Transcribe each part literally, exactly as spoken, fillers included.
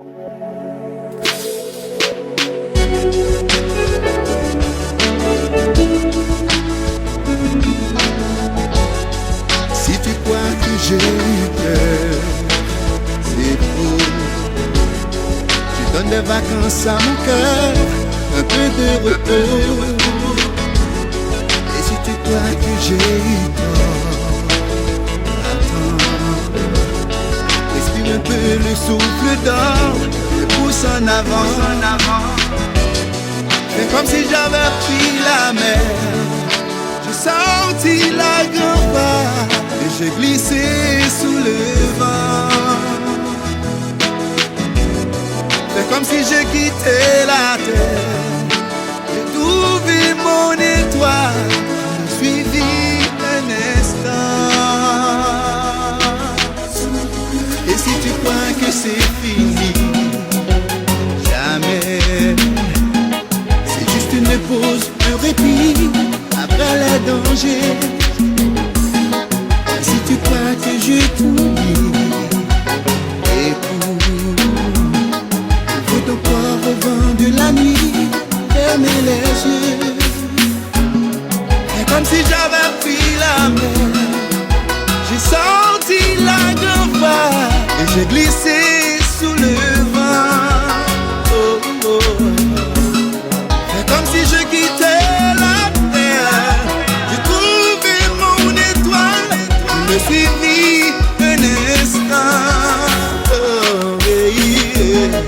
Si tu crois que j'ai eu peur, c'est faux. Je donne des vacances à mon cœur, un peu de repos. Et si tu crois que j'ai eu tort, attends. Respire un peu le souffle d'or, et pousse en avant. Fais comme si j'avais pris la mer. J'ai sorti la grand voile et j'ai glissé sous le vent. Fais comme si j'ai quitté la terre. J'ai trouvé mon étoile, je me suis dit un instant. Et si tu crois que c'est fini, jamais. C'est juste une pause, un répit après les dangers. Et si tu crois que je t'oublie, écoute, ouvre ton corps au vent de la nuit, ferme les yeux. C'est comme si j'avais pris la mer. J'ai sorti la grand voile et j'ai glissé sous le vent. Oh, oh. C'est comme si je quittais la terre. J'ai trouvé mon étoile. Je me suis dit un instant. Oh, yeah, yeah.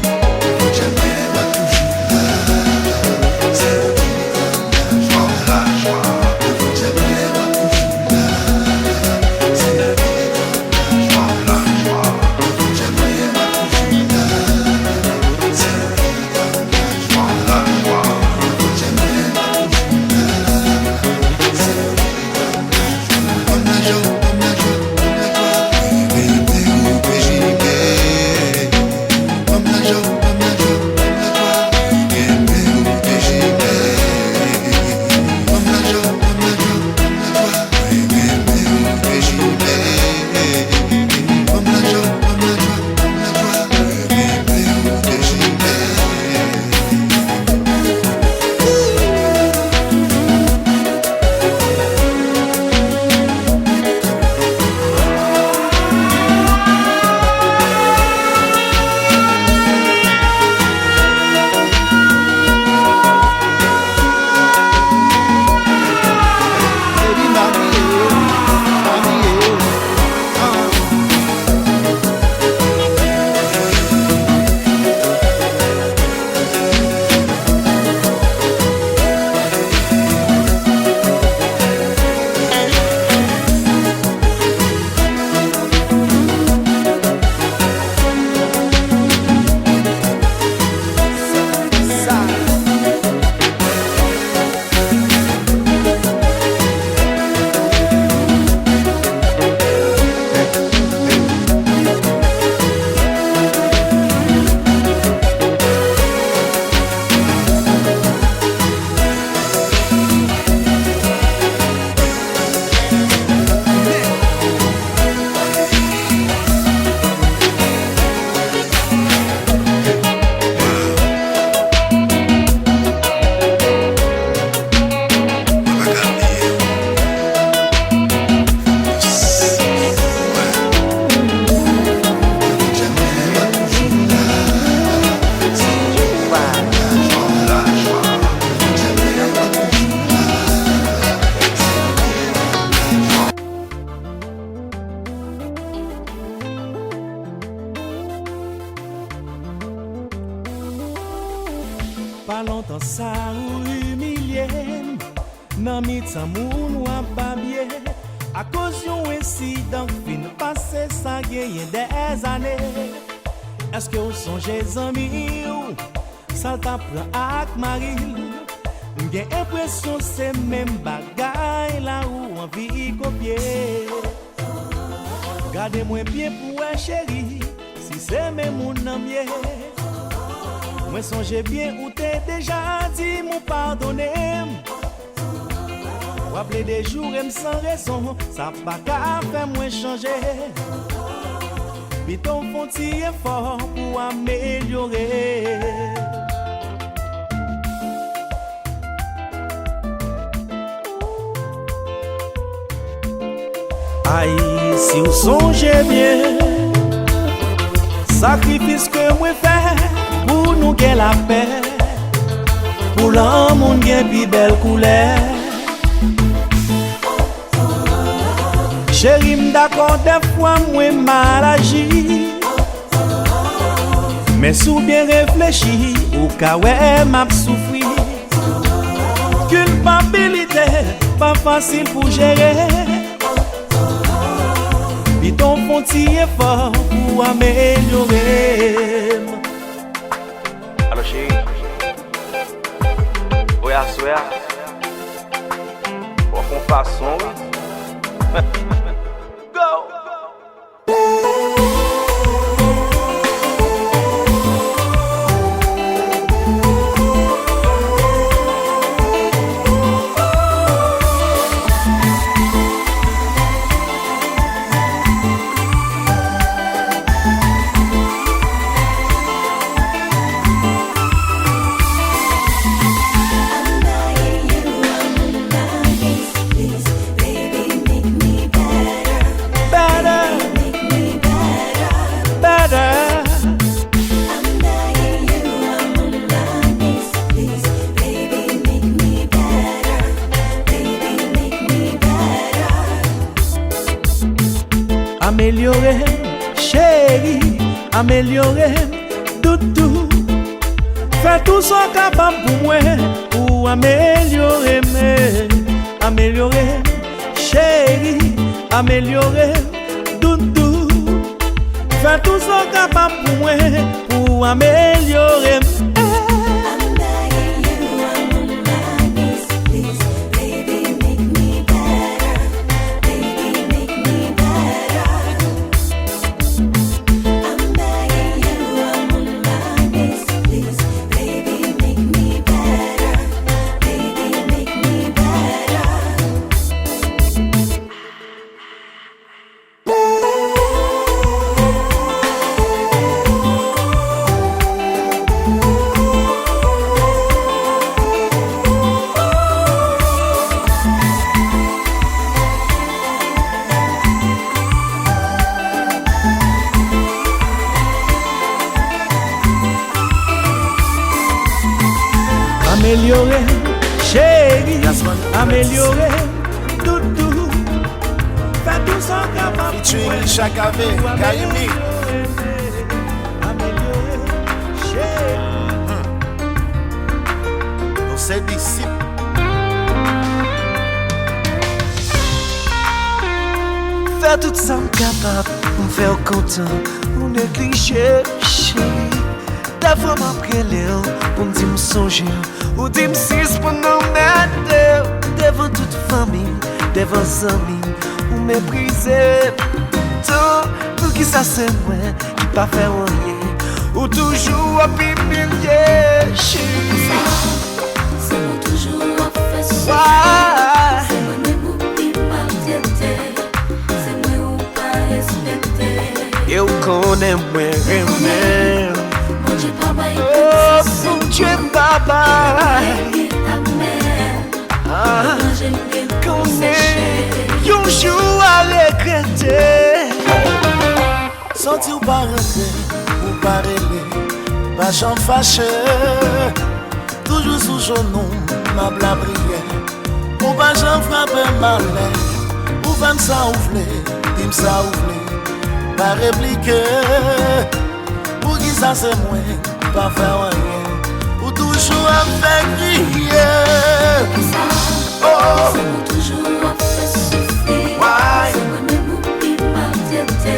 Pa lontan sa ou imilye m nan mitan moun w ap babye akoz yon ensidan k fin pase sa genyen dèzane. Èske w sonje zanmi w, sa l t ap pran ak mari l? M gen enpresyon se menm bagay la ou anvi kopye. Gade mwen byen pou w wè cheri, si se menm moun nan m ye. Mwen sonje byen ou te deja di m ou padone m. W ap plede joure m san rezon, sa pa ka fè mwen chanje. Pito w fè yon ti efò pou w amelyore. Ay, si w sonje byen, sakrifis ke mwen fè pou nou gen lapè, pou lanmou n gen pi bèl koulè. Cheri, m dakò dèfwa mwen mal aji. Men si w byen reflechi, ou ka wè m ap soufri. Kilpabilite pa fasil pou jere. Pito w fè yon ti efò pou w amelyore m. Alò, cheri, wè aswè a, w ap fè yon fason, wi. Go! Better, better. Amelyore m, cheri, amelyore m, doudou. Fè tou sa w kapab pou mwen, pou w amelyore m, amelyore m, cheri, amelyore m, doudou. Fè tou sa w kapab pou mwen, pou w amelyore m. I'm begging you, I'm on my knees, please, baby, make me better, baby, make me better. I'm begging you, I'm on my knees, please, baby, make me better, baby, make me better. Amelyore m, cheri, amelyore m, doudou. Fè tou sa w kapab. Featuring Chakave, Kayimi. Amelyore m, cheri. Nou se disip. Fè tout sa m kapab pou m fè w kontan, ou neglije, cheri. Dèfwa m ap rele w pou m di m sonje w, ou di m sispann anmède w. Devan tout fanmi m, devan zanmi m, ou meprize m. Tan, poukisa se mwen ki pa fè w anyen? Ou toujou ap imilye, cheri. Se mwen toujou ap fè soufri. Se mwen menm ou pi maltrete. Se mwen ou pa respekte. E ou konnen mwen renmen w. Bondye pa bay pèp san sekou. Bondye pa bay. Lapli a gen amè. Manje m gen pou seche. Yon jou w a regrete. Santi w pa rantre, ou pa rele, pa janm fache. Toujou sou jenou m, m ap lapriyè. Ou pa janm frape malè. Ou fè m sa ou vle, di m sa ou vle, pa replike. Poukisa se mwen k pa fè w anyen? Ou toujou ap fè kriye. Poukisa? Oh. Se mwen toujou ap fè soufri. Why? Se mwen menm ou pi maltrete.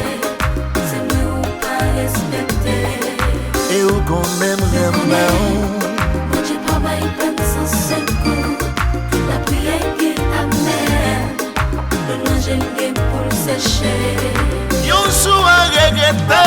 Se mwen ou pa respekte. E ou konn menm renmen w. Bondye pa bay pèp san sekou. Lapriyè gen amè. Lè manje m gen pou l seche. Yon jou w a regrete.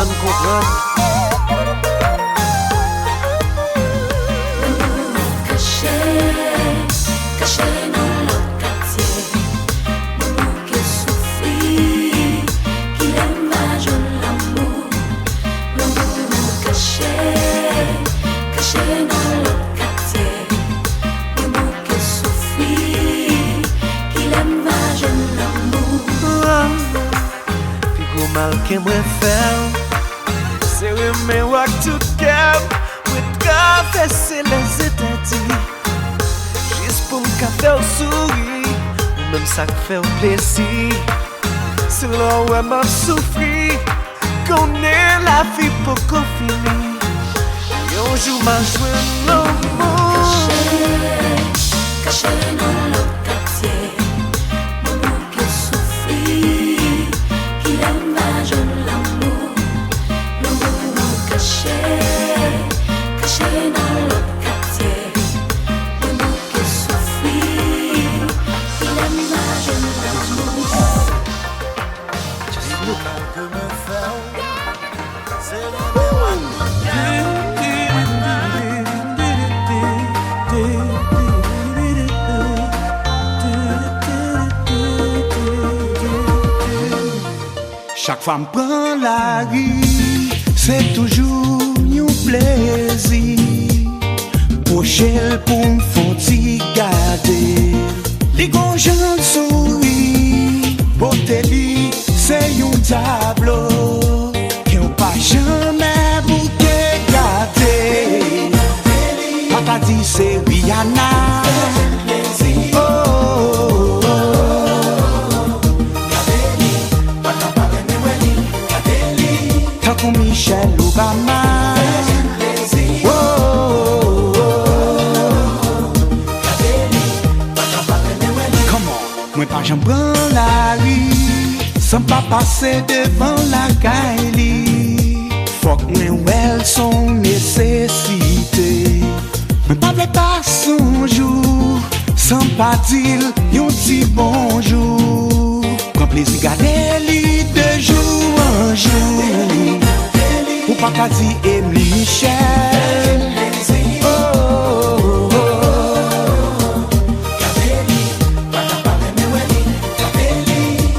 Ou konprann? Lanmou an kache, kache nan lòt katye. Mwen bouke soufri, kilè m va jwenn lanmou? Lanmou an kache, kache nan lòt katye. Mwen bouke soufri, kilè m va jwenn lanmou? Pi gwo mal ke mwen fè w, se renmen w ak tout kè m. Mwen travèse lèzentèdi jis pou m ka fè w souri. Ou menm sa k fè w plezi, se lè w wè m ap soufri. Konnen lavi poko fini, yon jou m a jwenn lanmou. Kache, kache nan lòt katye. Mwen bouke soufri, kilè m va jwenn lanmou? Lanmou an kache, kache nan lòt katye. Mwen bouke soufri, kilè m va jwenn lanmou? Chak fwa m pran lari, se toujou yon plezi. Pwoche l pou m fè yon ti gade. Li gon jan l souri, bote li se yon tablo ke w pa janmen bouke gade. Pa ta di se Rihanna. Oh, oh, oh, oh. Tankou Michelle Obama. Oh, oh, oh, oh. Come on. Mwen pa janm pran lari san pa pase devan lakay li. Fòk mwen wè l s on nesesite. Mwen pa vle pase yon jou san pa di l yon ti bonjou. Pran plezi gade li de jou an jou. Ou pa ka di Emily Michel. Oh, oh, oh, oh.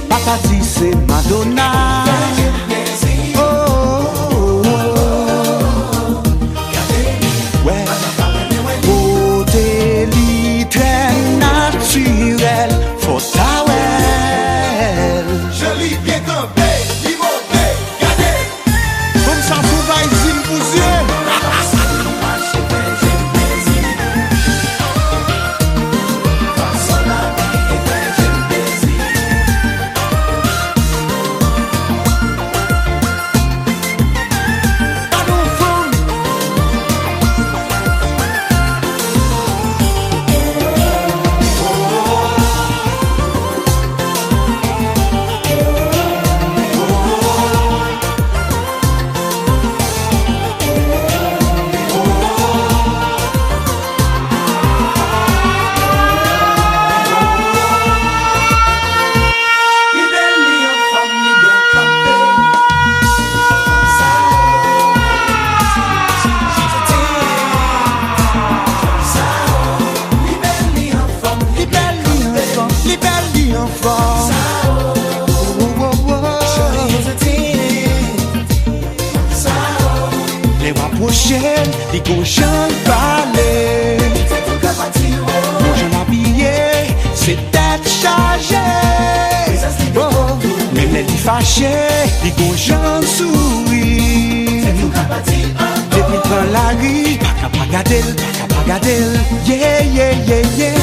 Pa ka di se Madonna. Oh, oh, oh, oh. Wè, kote li trè natirèl, fò w ta wè l. Je li byen kanpe, li monte, gade. Fanm sa sou vay zil pou zye. Li bèl, li anfòm, li bèl, li anfòm. Oh, oh, oh. Lè w apwoche l, li gon jan l pale. Gon jan l abiye, se tèt chaje. Oh, men lè li fache, li gon jan l souri. Depi l pran lari, pa ka pa gade l, pa ka pa gade l. Yeah, yeah, yeah, yeah.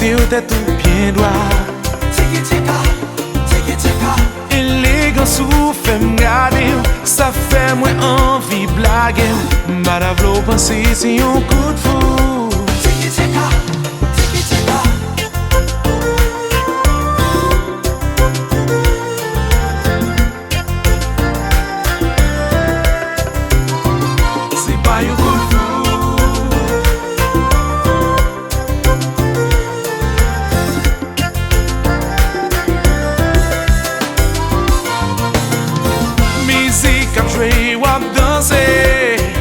Ou tèt ou byen dwat. Tiki tika, tiki tika. Elegans ou fè m gade w, sa fè mwen anvi blage w. M pa ta vle w panse se yon kout fout. Tiki tika, tiki tika. Se pa yon kout fout. Mizik ap jwe, w ap danse.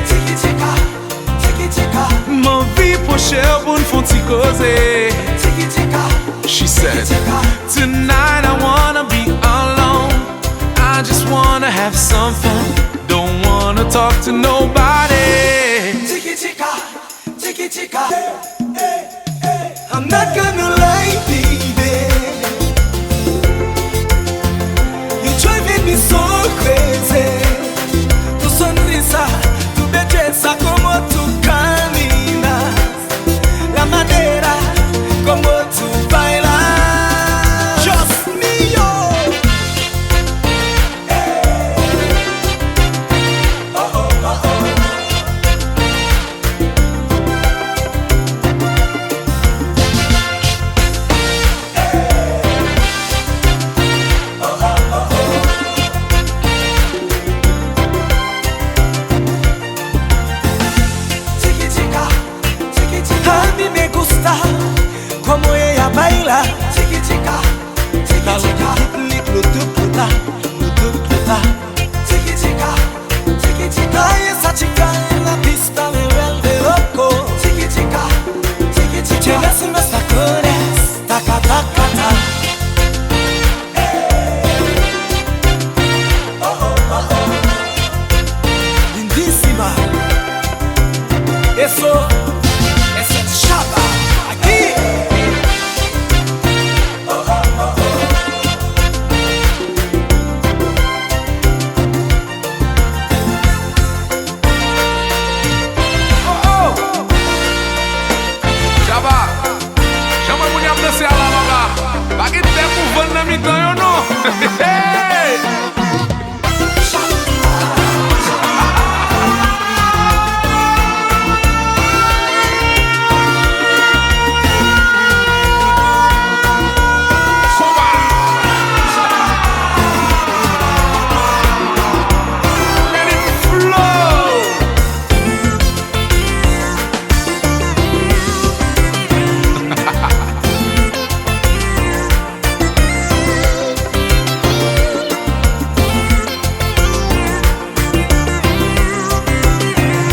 Tiki tika, tiki tika. M anvi pwoche w pou n fè yon ti koze. Tiki tika. She said, "Tonight I wanna be alone. I just wanna have some fun. Don't wanna talk to nobody." Tiki tika. Tiki tika. I'm not gonna lie, baby. You driving me so crazy. Tu sonrisa, tu belleza, como tú caminas. La manera como tú bailas. Dios mío. A mí me gusta como ella baila. Tiki tika, tiki tika. Ritmik lo tukuta, lo tukuta. Tiki tika, tiki tika. Ay, esa chica en la pista me vuelve loco. Tiki tika, tiki tika. Tienes unos tacones, taca, taca, ta. Lindísima. Eso, eso es Shabba. Aquí. Oh, oh. Shabba, jan m wè moun y ap danse a la, papa. Pa gen tè pou vann nan mitan yo, non. Hey!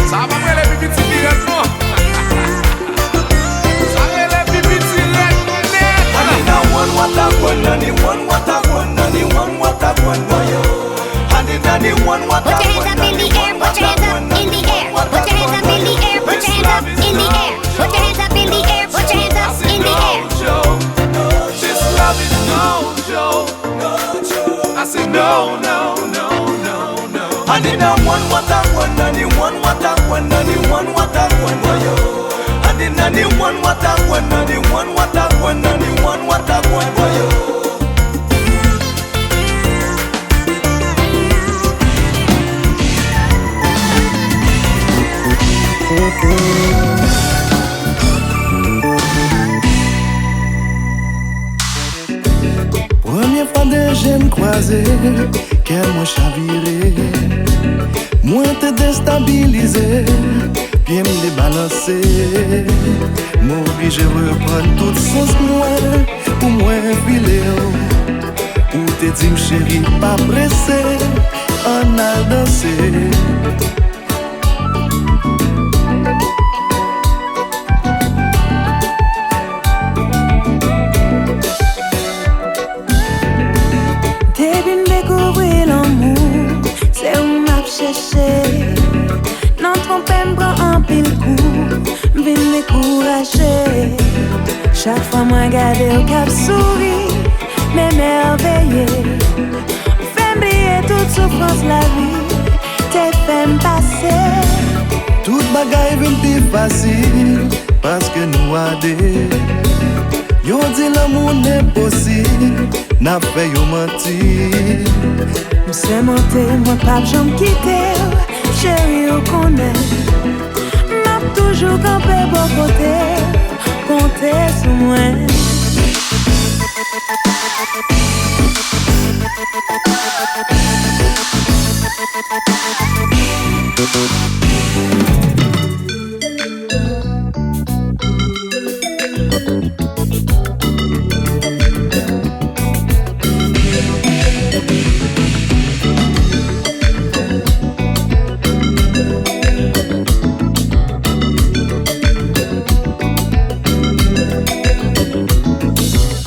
Sa pa rele pipiti dirèk, non. Sa rele pipiti dirèk, nèt. Anina one water one, nani one water one, nani one water one, boyo. Anina ni one water one, nani one water one, nani one water one, boyo. This love is no joke. Put your hands up in the air, put your hands up in the air, put your hands up in the air. This love is no joke. I say no, no, no, no, no. Anina one water one, nani one water one, nani one water one, boyo. Anina ni one water one, nani one water one, nani one water one, boyo. Premye fwa de je n kwaze, kè mwen chavire. Mwen te destabilize, pye m debalanse. M oblije reprann tout sans mwen pou mwen file w. Ou te di m, cheri, pa prese, ann al danse. Depi m dekouvri lanmou, se ou m ap chèche. Nan twonpe m pran anpil kou, m vin dekouraje. Chak fwa mwen gade w k ap souri, m emèveye. Ou fè m bliye tout soufrans lavi te fè m pase. Tout bagay vin pi fasil paske nou a de. Yo di lanmou enposib, n ap fè yo manti. M sèmante, mwen p ap janm kite w, cheri, ou konnen. M ap toujou kanpe bò kote w, konte sou mwen.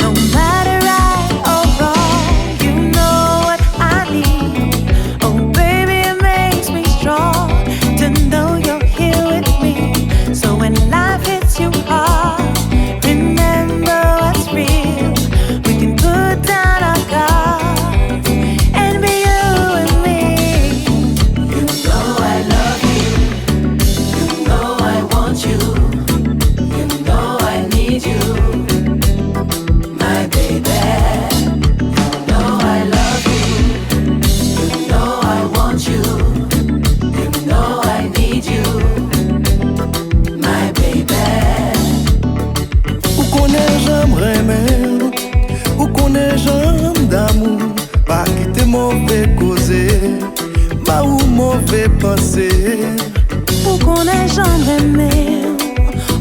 No matter right or wrong, you know what I need. Oh, baby, it makes me strong to know you're here with me. So when life hits you hard, remember what's real. We can put down our guards and be you and me. You know I love you. You know I want you. You know I need you. My baby, you know I love you. You know I want you. You know I need you. My baby. Ou konnen jan m renmen w, ou konnen jan m damou, pa kite move koze ba ou move panse. Ou konnen jan m renmen w,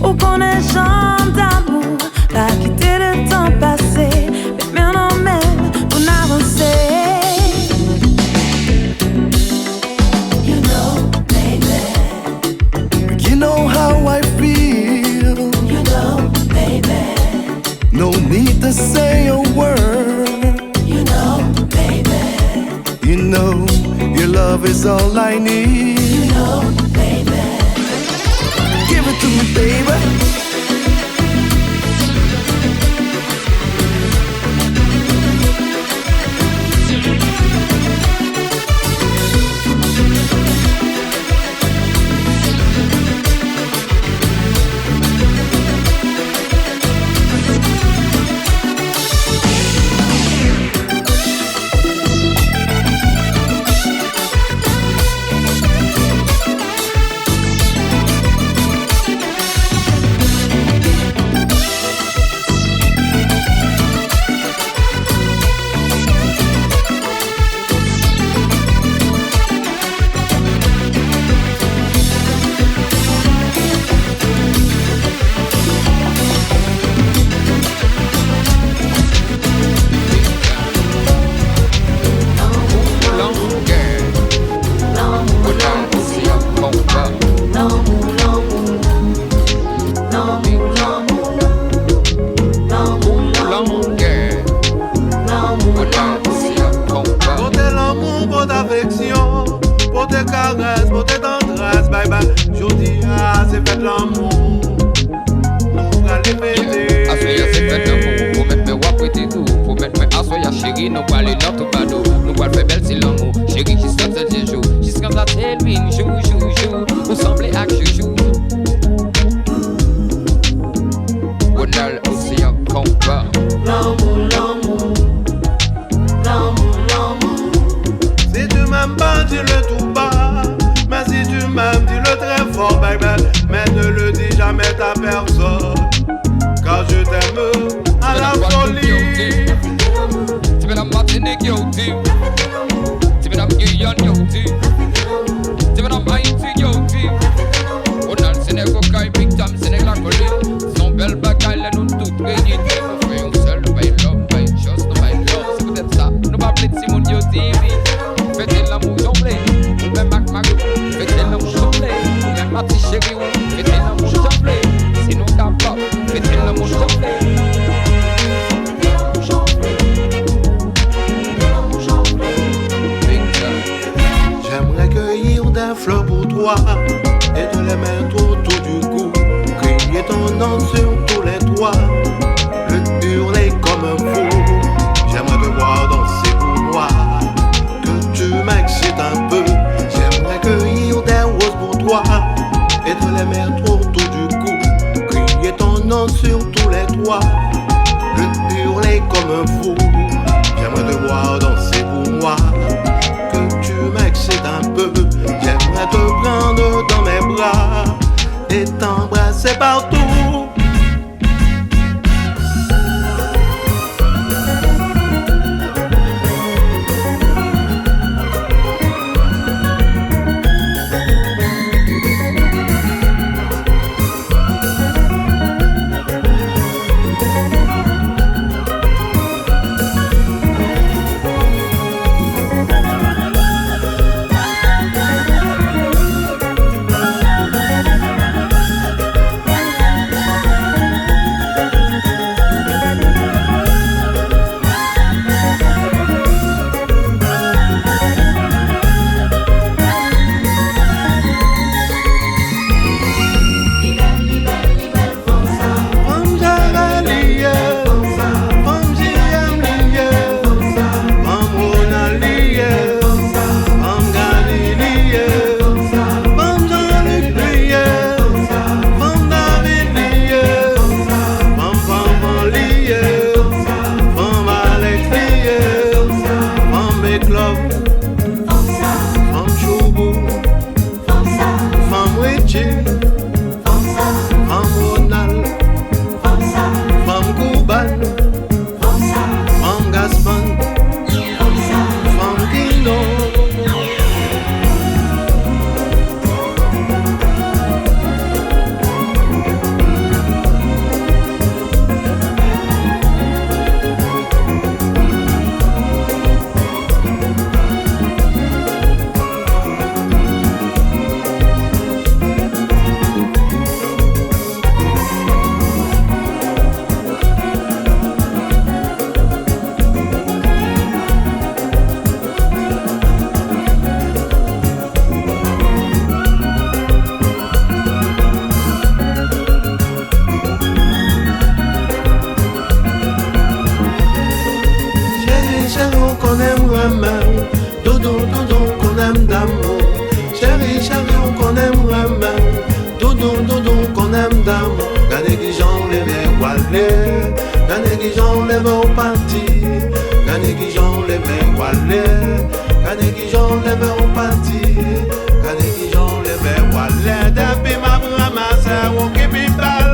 ou konnen jan m damou, pa kite letan pase, met men nan men pou n avanse. You know, baby. You know how I feel. You know, baby. No need to say a word. You know, baby. You know, your love is all I need. You know, baby. Give it to me, baby. Pote lanmou, pote afeksyon, pote karès, pote tandrès, bay, bay. Jodi a, se fèt lanmou. Nou prale fete. Aswè a se fèt lanmou. Pwomèt mwen w ap rete tou. Pwomèt mwen aswè a, cheri, nou prale nan tout bado. Nou pral fè bèl ti lanmou. Cheri, jiska sèl jou. Jiska la te lwin, jou, jou, jou. Ou sanble ak joujou. Ronald Ocean Konpa. Lanmou, lanmou. Lanmou, lanmou. Si tu m'aimes pas, dis-le tout bas. Mais si tu m'aimes, dis-le très fort, baby. Mais ne le dis jamais à personne. Car je t'aime à la folie. Ti medam Matinik yo di. Ti medam Giyàn yo di. Ti medam Ayiti yo di. Ronald se nèg Okay, Big Time se nèg lakolin. Se yon bèl bagay lè nou tout reyini. Nou fè yon sèl, nou bay me fou. J'aimerais te voir danser pour moi, que tu m'excites un peu. J'aimerais te prendre dans mes bras et t'embrasser partout. Fanm Jara li ye, fanm J M li ye, fanm Ronald li ye, fanm Gani li ye, fanm Jean-Luc li ye, fanm David li ye, fanm Fanfan li ye, fanm Alex li ye, fanm Make Love, fanm Choubou, fanm Richie, fanm Ronald, fanm Kouban, fanm Gaspan, fanm Kino. Cheri, cheri, ou konnen m renmen w. Doudou, doudou, ou konnen m damou. Cheri, cheri, ou konnen m renmen w. Doudou, doudou, ou konnen m damou. Gade kijan w leve w ale. Gade kijan w leve w pati. Gade kijan w leve w ale. Gade kijan w leve w pati. Gade kijan w leve w ale. Depi m ap ranmase w, ou ki pi bèl.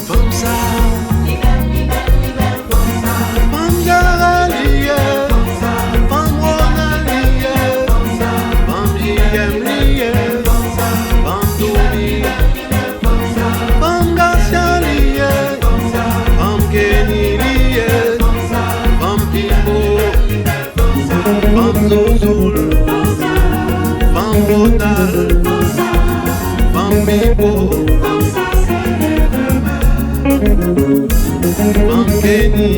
Fanm sa, fanm Jara li ye, fanm Ronald li ye, fanm J M li ye, fanm Doubi, fanm Garcia li ye, fanm Kenny li ye, fanm Pipo, fanm Zouzoul, fanm Ronald, fanm Pipo, fanm Kenny,